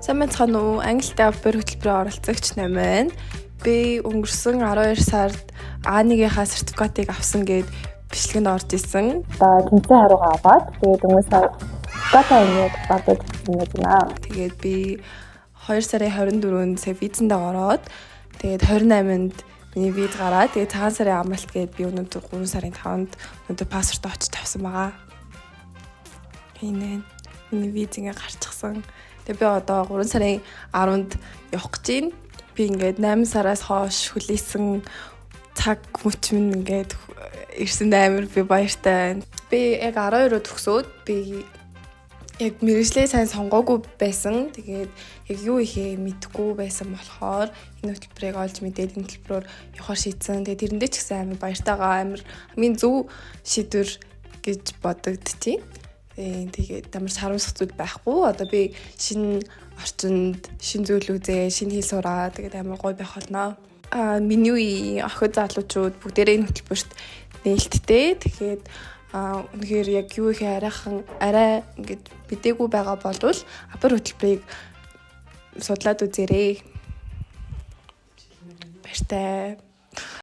Сайн байцгаана уу? Англи хэлний upper хөтөлбөрөөр оролцогч 8 байна. Би өнгөрсөн 12 сард А1-ийнхаа сертификатыг авсан гээд бичлэгэнд орж исэн. Одоо тэнцэн хариугаа аваад, тэгээд өнгөрсөн сар сертификатаа ингээд багдад гэсэн байна. Тэгээд би 2 сарын 24-нд сая визэндээ ороод, тэгээд 28-нд миний виз гараад, тэгээд цагаан сарын амралт гээд би өнөөдөр 3 сарын 5-нд өнөөдөр паспортоо очиж тавьсан байгаа. Энэ миний виз ингээ гарчихсан. Тэгээд би одоо 3 сарын 10-нд явах гэж байна. Би ингээд 8 сараас хойш хүлээсэн цаг мөч минь ингээд ирсэн, амар би баяртай байна. Би яг 12-оо төгсөөд би яг мэргэжлээ сайн сонгоогүй байсан. Тэгээд яг юу хийхээ мэдэхгүй байсан болохоор энэ хөтөлбөрийг олж мэдээд энэ хөтөлбөрөөр явахар шийдсэн. Тэгээд тэрэндээ ч гэсэн амар баяртайгаа, амар хамгийн зөв шийдвэр гэж бодогдчих. Тэгээд ямар ч харамсах зүйл байхгүй. Одоо би шинэ орчинд шинэ зүйл үзээ, шинэ хэл сураа. Тэгээд амар гоё байх болно. А миний үеийн охид залуучууд бүгдээрээ энэ хөтөлбөрт нээлттэй. Тэгэхээр үнэхээр яг юу их арайхан арай ингээд мдээгүй байгаа болвол upper хөтөлбөрийг судлаад үзээрэй. Баяртай.